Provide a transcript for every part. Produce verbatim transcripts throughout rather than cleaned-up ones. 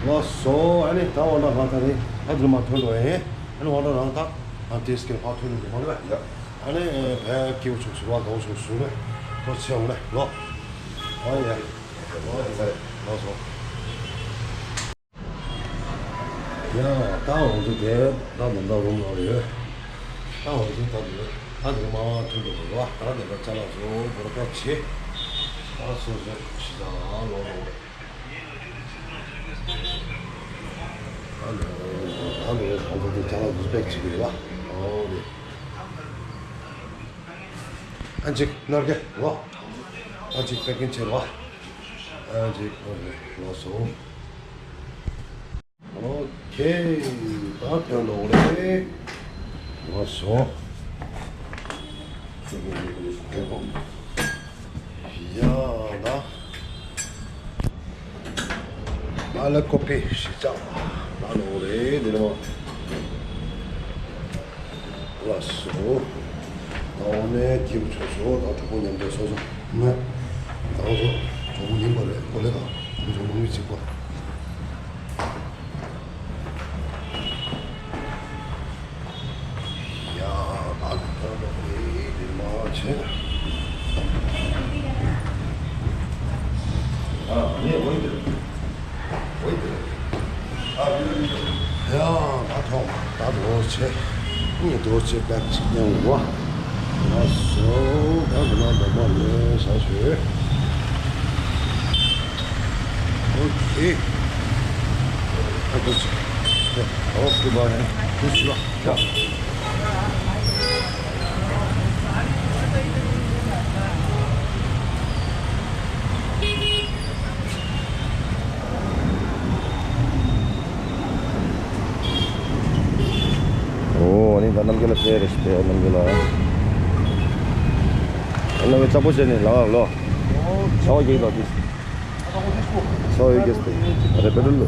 ལགས་སོ། ཨ་ནི་ད་འོ་ན་ང་ད་ནི་ཨ་དུ་མ་ཐོན་ལོ་ཨེ། ཨ་ནི་འོ་ན་རང་ད་ཨ་ཏེ་སྐྱེལ་ཕ་ཐོན་ལོ་མ་རེད་པས། ཡ། ཨ་ནི་བས་སྐྱེའུ་ཆུང་ཟུར་བ་དགའ་བོ་ཆུང་ཟུར་བས་ཐོ་ཆེ་འོང་ལེ་ལོ། ཨ་ཡ། ལགས་སོ། ཡ། ད་འོང་དུ་དེ་ད་མ་འདའ་རུང་ལོ་ཡོད། ད་འོང་དུ་ད་དུ་ད་དུ་མ་ཐོན་ལོ་རེད་པ། ད་དེ་ད་ཅ་ལག་ཚོ་བོར་པ་ཆེ། ད་སོ་སོ་ཤི་ད་ལོ་ལོ། ཨ་ནི་ཨ་ནི་ཨ་ནི་ཅ་ལག་འདི་པེག་བྱེད་ཀྱི་ཡོད་ལ། ཨོ་རེད། ཨ་ཅིག་ནར་གེ་ལོ། ཨ་ཅིག་པེ་ཀིང་བྱེད་ལོ། ཨ་ཅིག་ཨོ་རེད་ལོ་སོ། ཨོ་ཁེ། ད་ཐོན་ལོ་རེད། ལོ་སོ། ཡ་ད། ཨ་ལ་ཀོ་པི་ཞིག་བཅག་ད་ལོ་རེད་འདི་ནི་མ། ལགས་སོ། ད་འོ་ནས་ཁྱེད་ཚོ་སོ་ད་གྲོགས་པོ་མཉམ་དུ་སོ་སོ་ང་། ད་འོ་ཚོ་གྲོགས་པོ་ཡིན་པ་རེད་ཁོ་ལས་ད་ཁོ་ཚོ་མང་མི་གཅིག་པ། ཡ། ཨ་ལ་ད་ལོ་རེད་འདི་མ་བྱས། ཨ་ནི་འོ་འདི། ཡ། ད་ཐོག་ད་རྡོ་ཆེ། ངས་རྡོ་ཆེ་པེག་ཅིག་བཏང་བ། ལགས་སོ། ད་འདི་ན་འདོད་པ་ལས་བྱ་ཞོད། ཨོ་ཁེ། ཨ་རྡོ་ཆེ། ཨོ་ཁེ་བ་ཡ། ཁུ་ཤི་བ། ཡ། ཨོ་ཨ་ནི་ད་རྣམ་རྒྱལ་ལ་ཕེབས་རེ་ཞིག་ཕེབས་རྣམ་རྒྱལ་ལ། ཨ་ནི་ཙག་པོ་བྱས་ནས་ལ་ལོ། ཚ་བ་རྒྱག་ལ་དུས། So you guessed it. Rebello.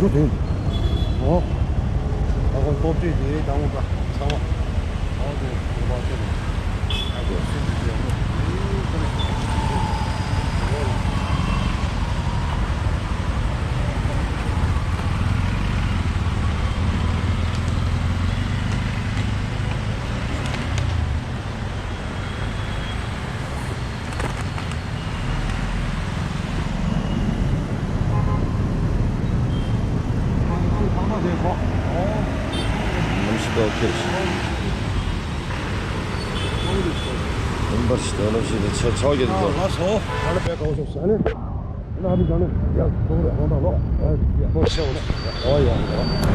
ཁྱོད་ཚོ་དེ། ཨོ། ཨ་ཁོ་སྟོབས་ཆེ་དེ་དང་པོ་ཚང་མ། ཨོ་དེ་ཁོ་པ་ཚོ་དེ། ཨ་ཁོ་སུ་དེ་དེ་ཨོ། གནམ་གཤིས་ད་ཨོ་ཁེ་རེད། གནམ་བར་ཞིག་ད་གནམ་གཤིས་ད་ཆ་ཆ་གི་རེད་ད། ལགས་སོ། ད་ལ་པད་དཀར་པོ་ཤོག་ཟ་ནས། ན་ཧ་མི་ད་ནས་ཡ་ཐོག་རེ་ཧོང་ད་ལོ། ཨོ་ཆེ་བོ་ནས། ཨོ་ཡ།